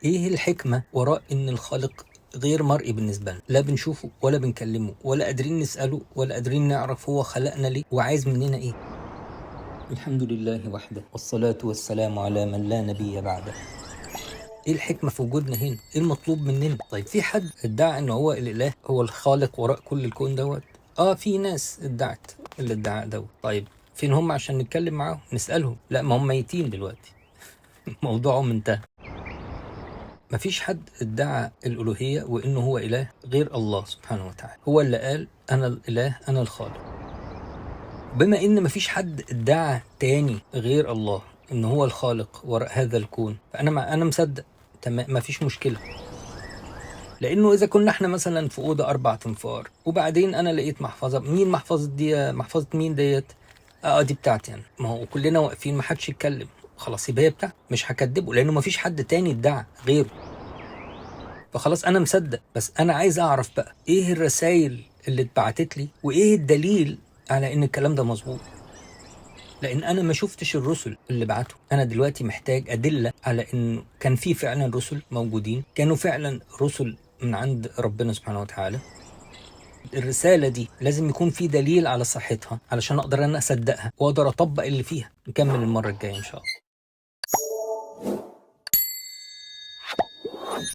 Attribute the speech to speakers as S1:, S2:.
S1: ايه الحكمة وراء ان الخالق غير مرئي بالنسبة لنا؟ لا بنشوفه ولا بنكلمه ولا قادرين نسأله ولا قادرين نعرف هو خلقنا ليه وعايز مننا ايه. الحمد لله وحده، والصلاة والسلام على من لا نبي بعده. ايه الحكمة في وجودنا هنا؟ ايه المطلوب مننا؟ طيب في حد ادعى ان هو الاله، هو الخالق وراء كل الكون دوت؟ في ناس ادعت الادعاء دوت. طيب فين هم عشان نتكلم معاهم نسألهم؟ لا، ما هم ميتين دلوقتي، موضوعهم انتهى. مفيش حد ادعى الألوهية وإنه هو إله غير الله سبحانه وتعالى، هو اللي قال أنا الإله أنا الخالق. بما إن مفيش حد ادعى تاني غير الله إن هو الخالق وراء هذا الكون، فأنا أنا مصدق، تمام، مفيش مشكلة. لأنه إذا كنا إحنا مثلا في أوضة 4 أنفار وبعدين أنا لقيت محفظة، مين محفظة دي؟ محفظة مين ديت؟ دي بتاعتي أنا. ما هو كلنا واقفين ما حدش يتكلم، خلاص يبقى هي بتاعتي، مش هكدبه لأنه مفيش حد تاني ادعى غيره، فخلاص أنا مصدق. بس أنا عايز أعرف بقى إيه الرسائل اللي اتبعتت لي وإيه الدليل على إن الكلام ده مظبوط، لأن أنا ما شفتش الرسل اللي بعتوا. أنا دلوقتي محتاج أدلة على إنه كان في فعلا رسل موجودين، كانوا فعلا رسل من عند ربنا سبحانه وتعالى. الرسالة دي لازم يكون في دليل على صحتها علشان أقدر أنا أصدقها وأقدر أطبق اللي فيها. نكمل المرة الجاية إن شاء الله.